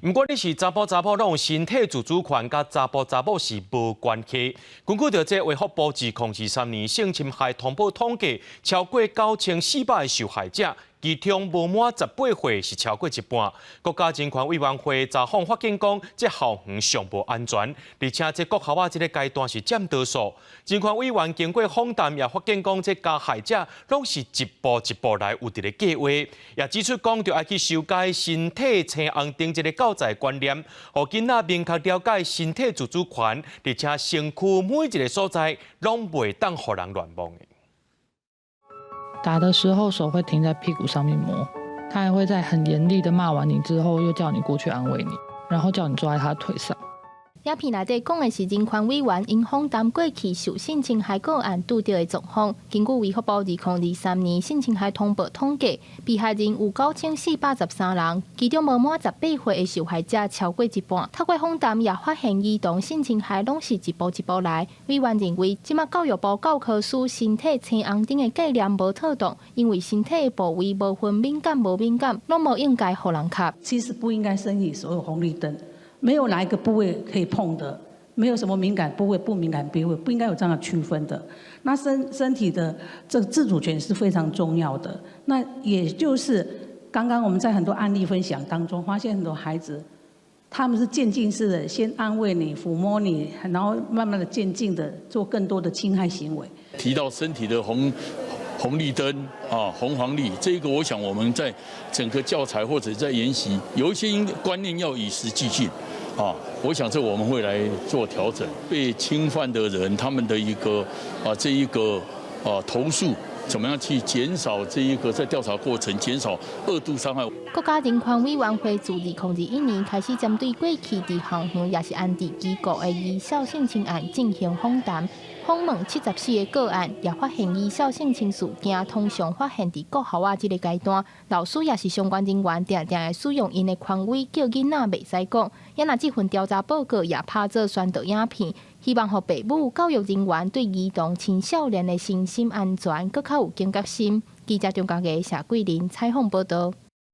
毋管你是查埔查某，攏有身體自主權，佮查埔查某是無關係。根據著這衛福部2023年性侵害通報統計，超過9400个受害者，其中無滿18歲是超過一半。國家人權委員會查訪發現講，這校園上無安全，而且這國校仔這个階段是佔多數。人權委員經過訪談也發現講，這加害者攏是一步一步來有佇咧計劃，也指出講，著愛去修改身體青紅燈這个教材觀念，予囡仔明確了解身體自主權，而且身軀每一个所在攏袂當予人亂摸的。打的時候手會停在屁股上面摸，他還會在很嚴厲的罵完你之後，又叫你過去安慰你，然後叫你坐在他腿上。影片內底講的是人權委員𪜶訪談過去受性侵害個案拄著的狀況。根據衛福部2023年性侵害通報統計，被害人有9413人，其中無滿18歲的受害者超過一半。透過訪談也發現，兒童性侵害攏是一步一步來。委員認為，這馬教育部教科書身體青紅燈的概念無妥當，因為身體的部位無分敏感無敏感，攏無應該予人磕。其實不應該身體所有紅綠燈。沒有哪一個部位可以碰的，沒有什麼敏感部位、不敏感部位，不應該有這樣的區分的。那身體的這個自主權是非常重要的。那也就是剛剛我們在很多案例分享當中，發現很多孩子，他們是漸進式的，先安慰你、撫摸你，然後慢慢的漸進的做更多的侵害行為。提到身體的紅綠燈啊，紅黃綠，這個我想我們在整個教材或者在研習，有一些觀念要與時俱進。啊，我想這我們會來做調整。被侵犯的人，他們的一個啊，這一個啊投訴，怎麼樣去減少這一個在調查過程減少二度傷害？國家人權委員會自2021年開始針對過去佇校園抑是安置機構的兒少性侵案進行訪談，訪問74個個案，也發現兒少性侵事件通常發現佇國校仔這个階段，老師抑是相關人員定定會使用𪜶的權威叫囡仔袂使講。也若這份調查報告也拍做宣導影片，希望予父母、教育人員對兒童青少年的身心安全閣較有警覺心。記者張家傑、謝桂林採訪報道。